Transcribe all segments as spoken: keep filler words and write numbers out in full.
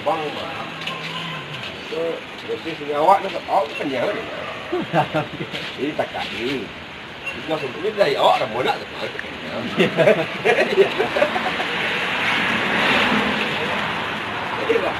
Itu, berarti sini awak tu, awak tu kenyang lah. Jadi takak ni. Itu maksudnya dari awak dah monak tu. Jadi lah.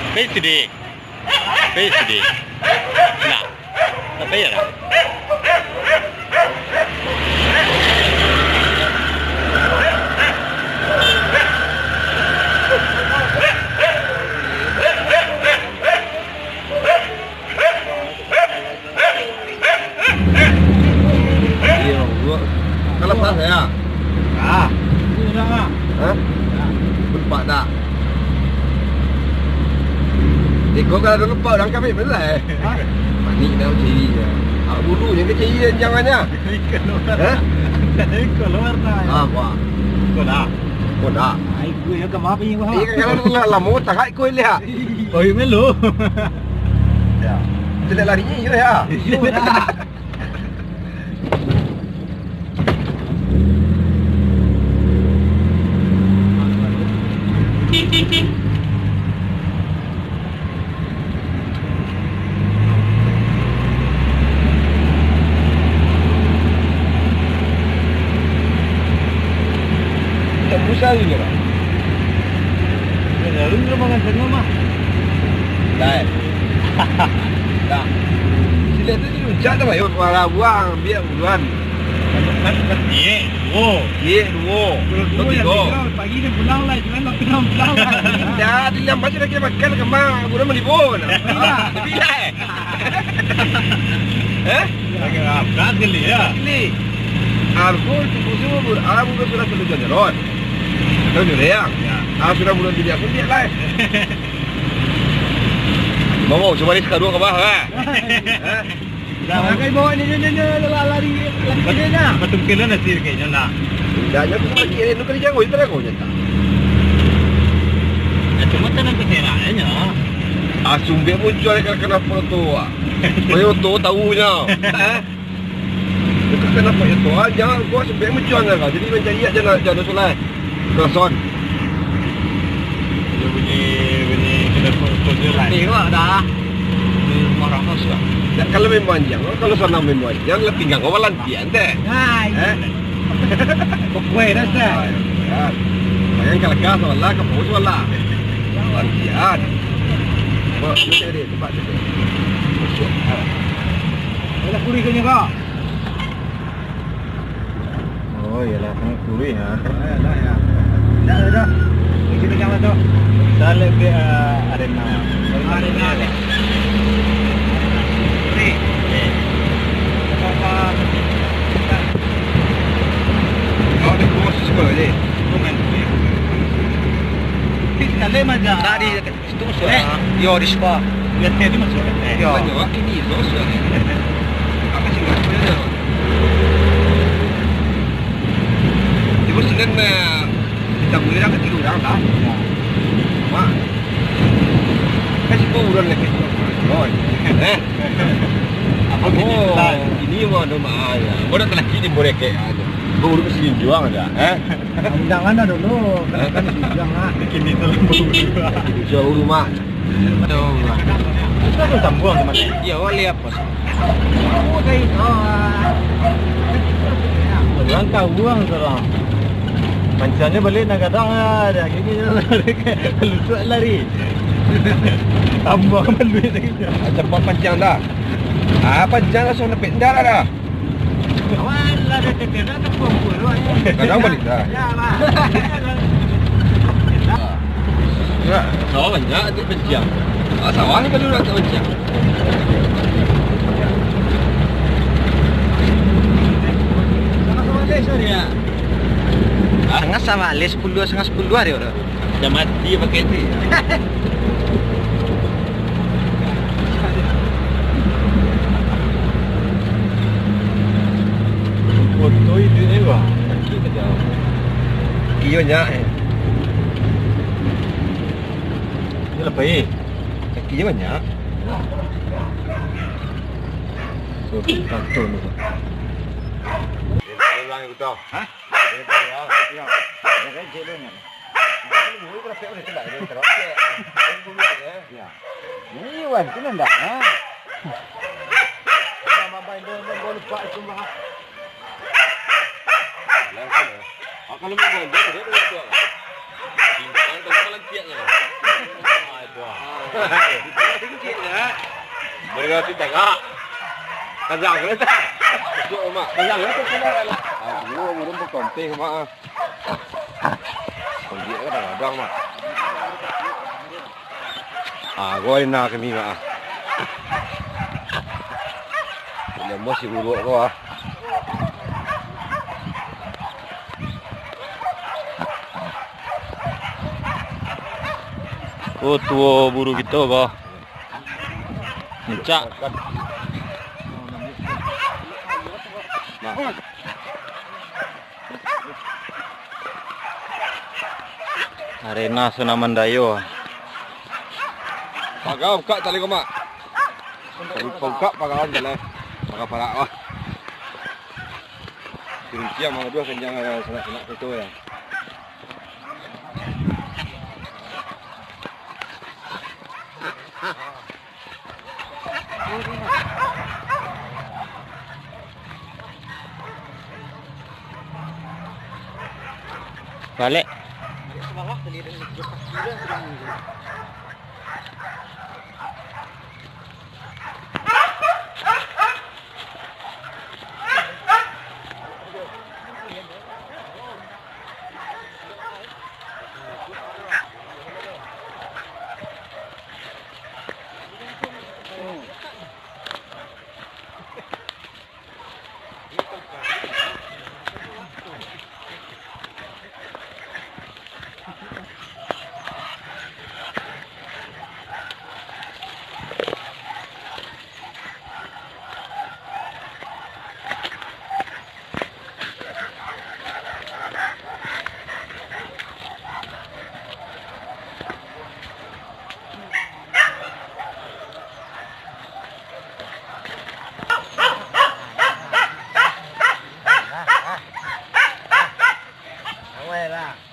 Apa itu, Dik? Apa itu, Dik? Nak? Apa ya, nak? Iya, Bang. Kalau pas ya. Ah. Ini dah, ah. Hah? Lupa tak? Iko kalau ada lupa, orang kami belah, eh. Hah? Panik dah ciri. Ah, bulu yang kecil jangannya. Iko luar. Hah? Iko luar dah. Apa? Iko dah. Iko dah. Ai, gue ya kemapa ini, Bang? Iya, kalau lah lama tak iko lihat. Oh, iya, melo. Ya. Tidak larinya, iya, ya. Iya, dah. Tak usah ini lah. Ya, lalu dia makan tengah mah. Dah, eh. Dah. Sila tu jadi ucap dah, baik. Para buang, biar buruan. Kan, kan, kan, iya, duo. Iya, duo. Kalau duo yang tigo. Tiga, pagi ni pulang lah, jangan nak pulang, pulang lah. Dah, di lambat sudah kita makan, kemang. Guna melibur. Iya. Tapi dah, eh. Eh? Lagi rapat kali ya. Ini. Aku tu kusur, aku tu sudah satu jalan. Tahu ni, Reyang? Ya. Ah, sudah bulan tiga pun dia lah. Mau, mau, cuma ni sekarang ke bawah, ha? Ha? Dah, pakai bawa ni, ni, ni, ni, lari, lari ke dia dah. Betul kilo nasi kayaknya lah. Tidaknya tu lagi, eh, lu kerja kau, itu lah kau nyata. Ya, cuma tanam kesehatannya. Ah, sumbek muncul kan kenapa tu, ah? Kau tu tahunya. Ha? Itu kenapa itu, ah? Jangan kau sumbek muncul kan. Jadi mencari aja lah, jangan solat. Kosong. Dia bunyi, bunyi kena foto je lah. Tengok dah. Di rumah orang kos lah. Ya, kalau memang anjang, kalau sana memang anjang, lah pinggang kau balantian teh. Nah, eh? Pokoknya dah, Ustaz. Ah, ya. Jangan kalau kau salah, kau pun salah. Balantian. Bawa duduk dia, tempat duduk. Masuk. Ah. Alah, kurik kau ni, kau. Oh, iyalah, sangat kuruih, ha. Oh, iyalah, ya. Dah, dah, dah. Di sini jangan tu. Dah, lebih, eh, arena. Arena, ya. Ni. Ni. Apa-apa. Kau ada bos semua ni. Bukan, ya. Ni sekali macam. Tadi Itu masuk, eh? Yo, di spa. Lihat teh, itu masuk, eh? Yo. Banyak wak kini, masuk. Apa sih, Mak? Ibu Senen, eh, kita boleh dah ketiga orang lah. Ya. Mak. Kan si buron lagi. Oh, eh. Apa gini, oh, Tan? Ini mah ada mah, ya. Kau dah lagi di Boreke aja. Kau urus si Juang aja, eh? Jangan dah dulu, kan, kan si Juang lah. Kini tu lembut. Juang rumah. Itu aku tambuang kemana? Iya, awak lihat apa sih? Orang tahu orang seorang. Pancangnya balik nak gadang lah, dah gini lusuk lari. Tambah maluik lagi. Ah, cepat pancang dah. Ah, pancang langsung nepek dah dah. Kawan lah, dah tekan dah, tak kumpul lah, ya. Kadang balik dah. Ya, lah. Enggak, sawah banyak, tak pancang. Ah, sawah ni kalau nak tak pancang. Sama-sama leh, sorry, ya. Hah? Sangah sama leh, sapuluah, sangah sapuluah dia udah. Dah mati pakai tu. Duit ni, Bang. Sakik sajo. Sakik banyak, eh. Ni lah pai. Sakik banyak. So, tantun tu. Dia pulang ikut tau. Hah? Dia pulang. Ya. Ya, kan, cek banyak. Ini wan, tu ndak, nah. Mama main bola, bola lupa itu, Bang. Kalau main bola, dia boleh tu, Bang. Tindakan tu malah tiaknya. Ah, itu, ah. Itu tiaknya. Mereka tu tagak. Kazang kena tak? Masuk, Mak. Kazang kena tak? Ah, dulu orang berkompeng, Mak. Kondiak kadang-kadang, Mak. Ah, gua ina kami, Mak. Punya bos si buruk gua. Oh, tuo buru kito, bah. Mencak. Nah. Arena Sunamandayo. Paga bukak tali ko, Mak. Paga bukak, paga jalan. Paga parak, wah. Kirinciang mangadu kencang, sanak-sanak foto ya. Balik.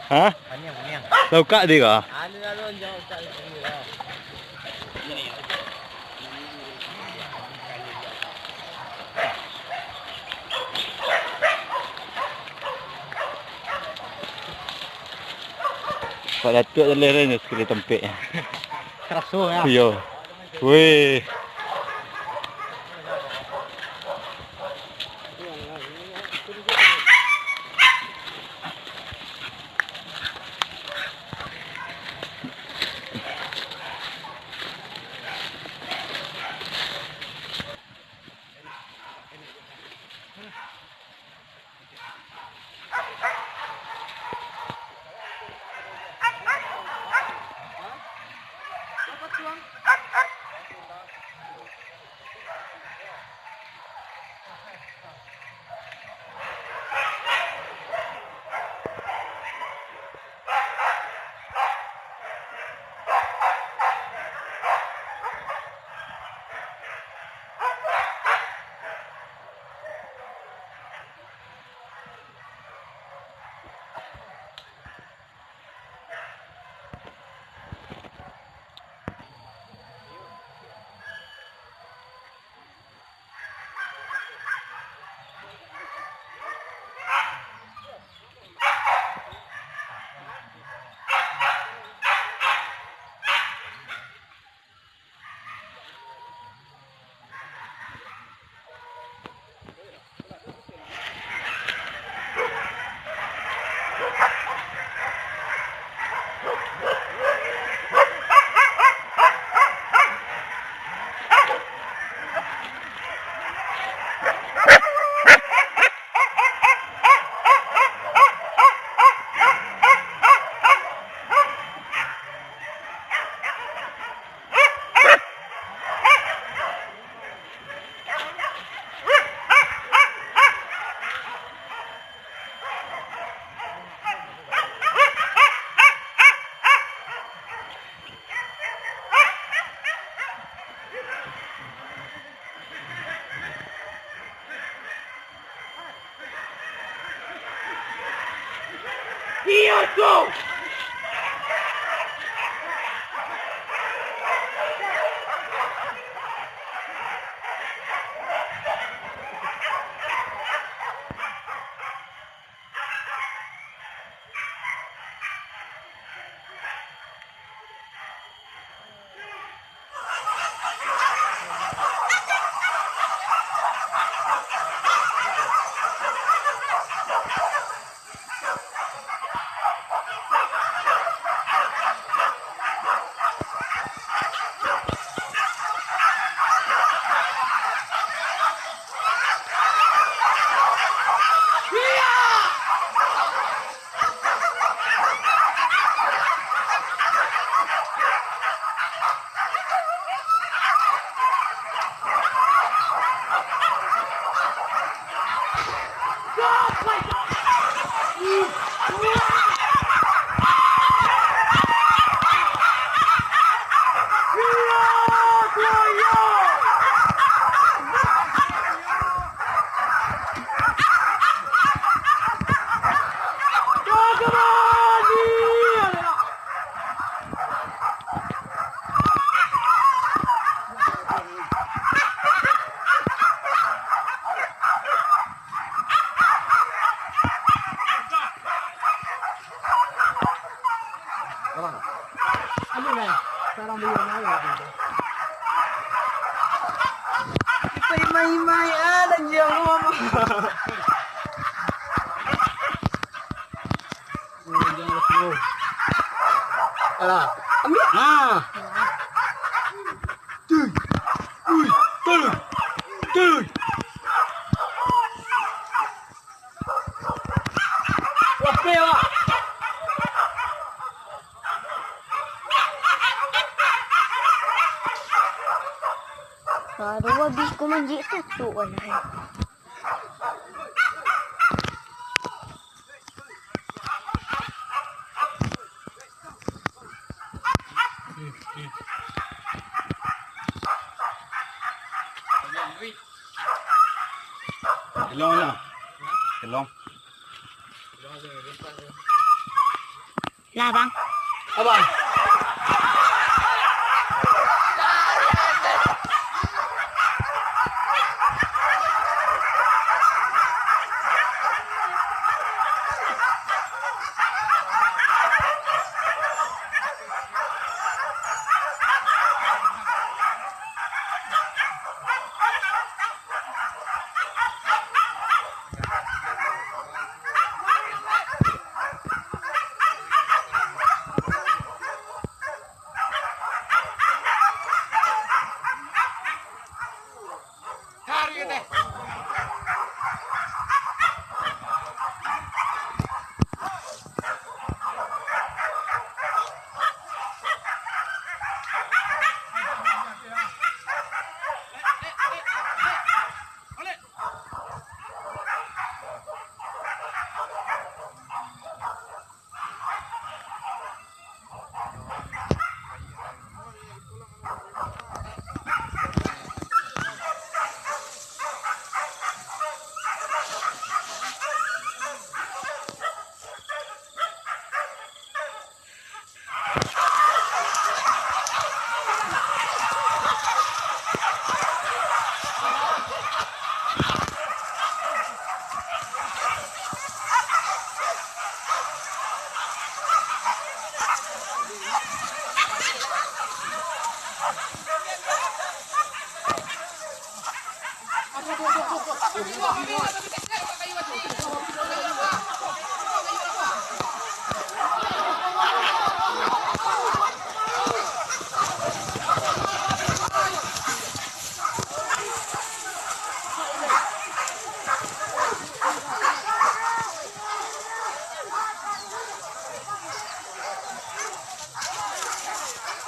Hah? Lah bukak tadi ko? Pak Datuak jaleh lain sakali tampek. Taraso, yo? Iyo. Weh. Iyo tu! Pai main-main, ah, dan dia ngomong. Alah, ambiak. Ah. Cuy. Cuy. Cuy. Cuy. Wah, pe, wah. Aduh, habis ko manjek satu, wah. Kelong lah. Kelong. Lah, Bang. Abang.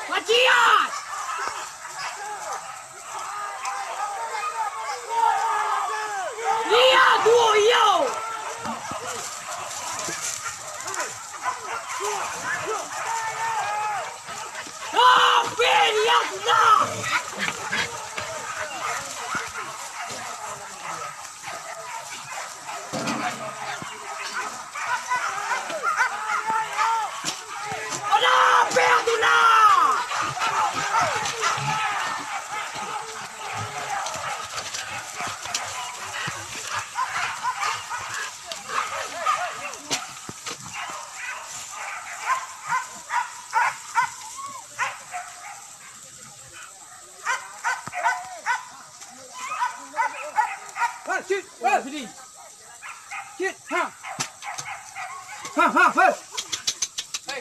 Macian! Lihat duo iyo! Tapi lihat dah!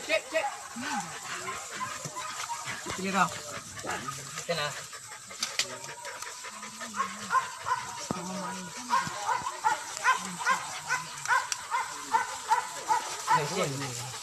Cek, cek. Sini kau. Sini lah. Sini, sini.